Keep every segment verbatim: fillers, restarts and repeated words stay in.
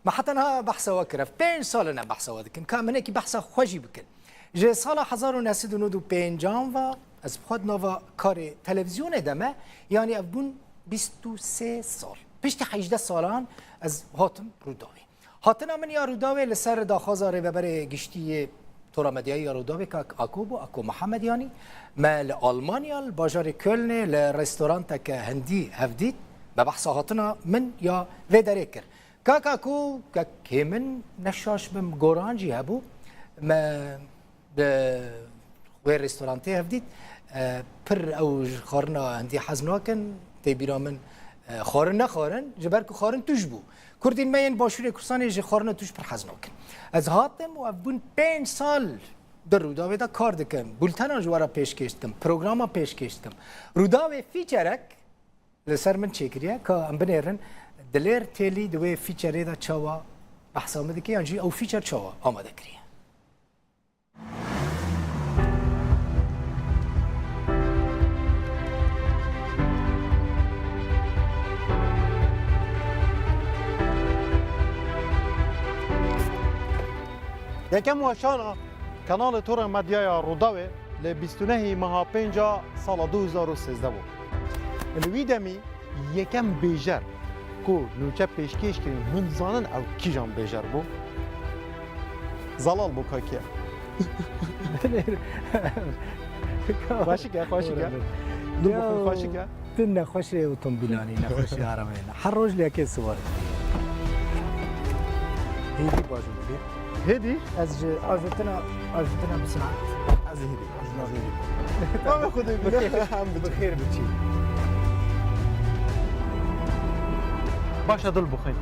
Me heta niha behsa we kir. Ev pênc sal in em behsa we dikin. Ka em hinekî behsa xwe jî bikin. Ji sala hezar û neh sed û nod û pênc ve ez bi xwe di nava karê televîzyonê de me, yanî ev bûn bîst û sê sal. Piştî hejdeh salan ez hatim Rûdawê. Hatina min ya Rûdawê li ser daxwaza Rêveberê Giştî yê Tora Medyayî ya Rûdawê, Kak Ako bû, Ako Mihemed yanî. Me li Almanya, li bajarê Kölnê, li restoranteke hindî hevdît. Me behsa hatina min ya vê derê kir. Kak Ako, kekê min, ne şaş bim, goran jî hebû. Me di wê restorantê hevdît. E, pir ew ji xwarina hindî hez nakin. Tê bîra min, e, xwarin nexwarin, ji ber ku xwarin tûj bû. Kurdên me yên Başûrê Kurdistanê ji xwarina tûj pir hez nakin. Ez hatim û ev bûn pênc sal di Rûdawê de kar dikim. Bultenan ji we re pêşkêş dikim, programa pêşkêş dikim. Rûdawê fîçerek li ser min çêkiriye, ka em binêrin, Dilêr Têlî di wê fîçerê de çawa behsa min dike, yan jî ew fîçer çawa amade kiriye. Yekem weşana Kanalê Tora Medyaya Rûdawê li bîst û nehê meha pênca sala du hezar û sêzdeh bû. Li wî demî yekem bêjer ku nûçe pêşkêş kirî, hûn dizanin ew kîjan bêjer bû? Zelal bû kakiya. Xweşik e, xweşik e. Dil bixwîn, xweşik e. Tu nexweşê otomobîlanî, nexweşê arabeyê ne. Her roj li yekê siwar dibî. Hêdî bajin dibî. Hêdî? Ez ji ajotina, ajotina bi sinat. Ez ê hêdî, ez ê hêdî. Navê Xwedê bîne, em biçin. Bi xêr biçî. Baş e, dil bixwîn.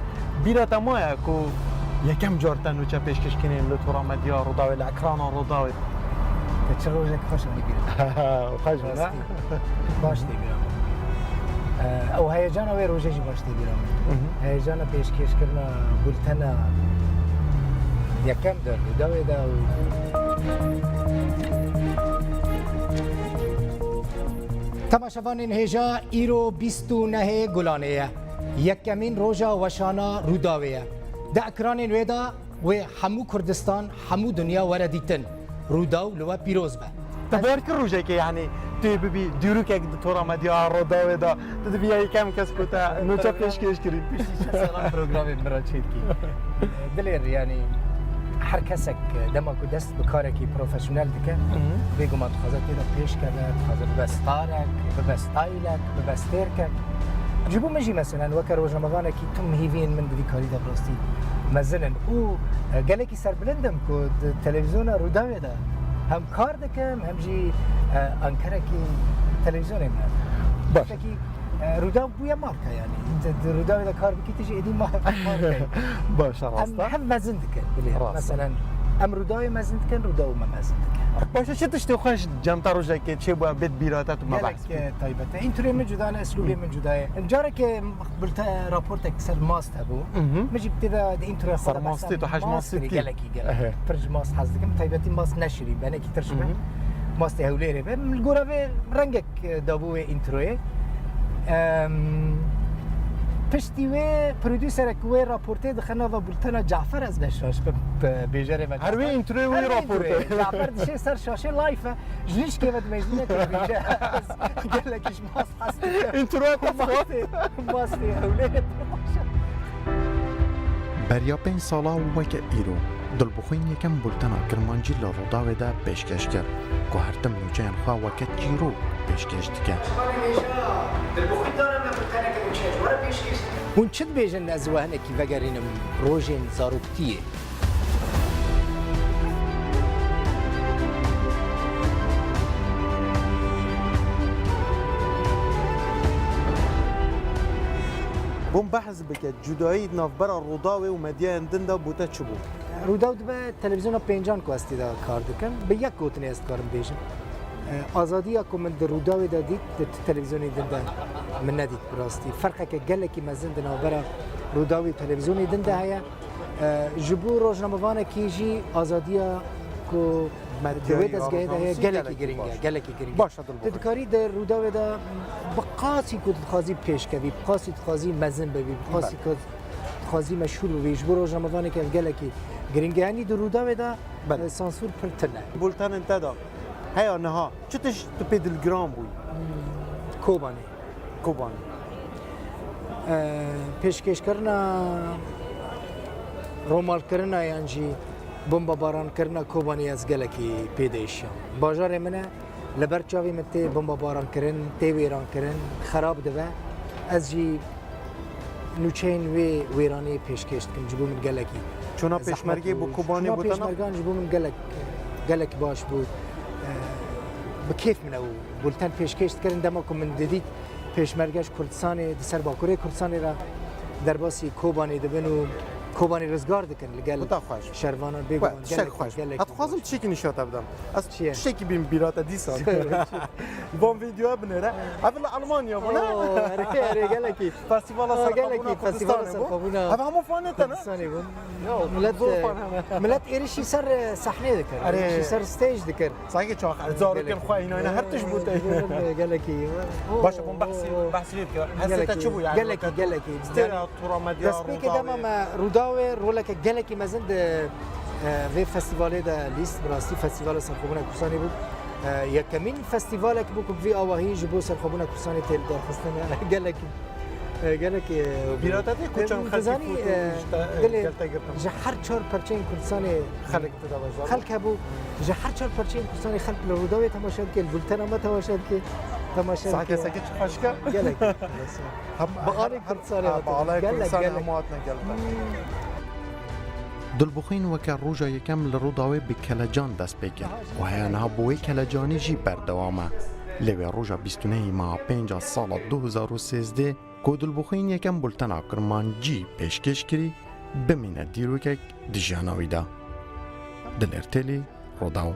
Bîra te maye ku yekem car te nûçe pêşkêş kirin li Tora Medya Rûdawê, li ekrana Rûdawê? Te çi rojek xweş anî bîra. Xweş bû, ne? Rastî. Baş tê bîra min. Ew heyecana wê rojê jî baş tê bîra min. Hı hı. Heyecana pêşkêşkirina bultena yekem de, Rûdawê de û Temaşevanên hêja, îro bîst û nehê Gulanê ye. Yekemîn roja weşana Rûdawê ye. Di ekranên wê de wê hemû Kurdistan, hemû dinya were dîtin. Rûdaw li we pîroz be. Te bawer kir rojekê, yanî, tu bibî dîrokek di Tora Medya Rûdawê de, tu dibiya yekem kes ku te nûçe pêşkêş kirî? Piştî çend salan programê min re çêdikî. Dilêr, yanî, her kesek dema ku dest bi karekî profesyonel dike, Hı hı. bêguman dixwaze tê de pêş keve, dixwaze bibe starek, bibe stylek, bibe stêrkek. Ji bo min jî, meselen, weke rojnamevanekî, tim hîviyên min di vî karî de bi rastî mezin in. Û, e, gelekî serbilind im ku di televîzyona Rûdawê de hem kar dikim, hem jî, e, ankerekî televîzyonê me. Baş. Tiştekî, e, Rûdaw bûye marka, yanî. Di, di Rûdawê de kar bikî, tu jî êdî mar-, marka yî. Baş e, rast e. Em hev mezin dikin, bilê. Rast e. Meselen, em Rûdawê mezin dikin, Rûdaw me mezin dike. Baş e, çi tiştê xweş cem te rojekê çêbûye bêt bîra te, tu me behs bikî? Gelek, e, taybet e. Întroyê min cuda ne, eslûbê min cuda ye. Careke Bulten, raportek ser mast hebû. Mhm. Min jî bi tê de di întroya xwe de behsa mastê, tu hej mast mastê kirî, dikî? Gelekî, gelekî. Ehe. Pir ji mast hez dikim. Taybetî mast neşirîn be, hinekî tirş be. Mhm. Mastê Hewlêrê be. Min li gora vê rengek, e, dabû wê întroyê. Em, piştî wê prodûserek wê raportê dixe nava bultena Cafer, ez ne şaş bim, bi bêjerê me Cafer. Her wê întroyê wê raportê. Cafer dişê ser şaşê live e. Ji nişkê ve dimêjîne tê bêje. Ez gelekî ji mast hez dikim. Întroya ku mastê, mastê Hewlêrê pir baş e. Beriya pênc sala weke îro, Dilbixwîn yekem bultena kirmancî li Rûdawê de pêşkêş kir, ku her tim nûçeyên xwe weke çîrok pêşkêş dike. Hûn çi dibêjin, ez we hinekî vegerînim rojên zaroktiyê? Bûn behs bike, cudayî di navbera Rûdawê û medyayên din de bo te çi bû? Rûdaw dibe televîzyona pêncan ku ez tê de kar dikim. Bi yek gotinê ez dikarim bêjim. E, azadiya ku min di Rûdawê de dît, di ti televîzyonê din de min nedît bi rastî. Ferqeke gelekî mezin di navbera Rûdawê û televîzyonê din de heye. E, ji bo rojnamevanekî jî azadiya ku di wê dezgehê de heye, gelekî giring e, gelekî giring e. Baş e, Dilbixwîn. Tu dikarî di Rûdawê de bi qasî ku tu dixwazî pêşkevî, bi qasî dixwazî mezin bibî, bi qasî ku Xwezî meşhûr bibî, ji bo rojnamevanekî ev gelekî giring e. Yanî di Rûdawê de, belê, e, sansûr pir tune. Bultenên te de heya niha çi tişt tu pê dilgiran bûyî? Kobanê. Kobanê. E, pêşkêşkirina romalkirina yan jî bombabarankirina Kobanê ez gelekî pê diêşiyam. Bajarê min e, li ber çavê min tê bombabarankirin, tê wêrankirin, xerab dibe. Ez jî nûçeyên wê wêranê pêşkêş dikim, ji bo min gelekî zehmet bû. Çûna pêşmergê bo Kobanê bû te ne? Çûna pêşmergan ji bo min gelek, gelek baş bû. E, bi kêf min ew bulten pêşkêş dikirin, dema ku min didît pêşmerge ji Kurdistanê, di ser Bakurê Kurdistanê re derbasî Kobanê dibin û Kobanê rizgar dikin li gel şervanan, bêguman gelekî, gelekî baş bû. Weta xweş. Ez dixwazim tiştekî nîşa te bidim. Ez tiştekî bîm bîra te dîsan. Van vîdeoya binêre. Ev li Almanya bû, ne? Oo, erê, erê, gelekî. Festîvala Serxwebûna Kurdistanê bû. Ev hemû fanê te ne? Kurdistanê bûn. Milet, milet êrişî ser, e, sehnê dikir. Erê. Êrişî ser stage dikir. Sanki çax, zarokên xwe hînayne her tişt bû te. Gelekî. Baş e, bûn behsî, behsî lê dikir. Hesê te çi bû yani? Gelekî, gelekî. Stêra tura medya Rûdawê. Destpêkê dema me Rûdawê roleke gelekî mezin di, e, vê festîvalê de lîst, bi rastî festîvala Serxwebûna Kurdistanê bû. E, yekemîn festîvalek bû ku bi vî awahî ji bo Serxwebûna Kurdistanê tê lidarxistin. Gelekî, e, gelekî, e, bîra te tê ku çend xelkî bû, e, ji te, e, dilê gel te girtin? Ji her çar perçeyên Kurdistanê xelk tê de beşdar bû. Xelk hebû, ji her çar perçeyên Kurdistanê xelk li Rûdawê temaşe dike, li bultena me temaşe dike, temaşe dike. Saet kesek çi xweş e? Gelek. Bi alê Kurdistanê hatine. Bi alê Kurdistanê hemû hatine gel te. Dilbixwîn weke roja yekem li Rûdawê bi kelecan dest pê kir û heya niha bi wê kelecanî jî berdewam e. Lê wê roja bîst û nehê meha pênca sala du hezar û sêzdeh ku Dilbixwîn yekem bultena Kirmancî pêşkêş kirî, bimîne dîrokek di jiyana wî de. Dilêr Têlî, Rûdaw.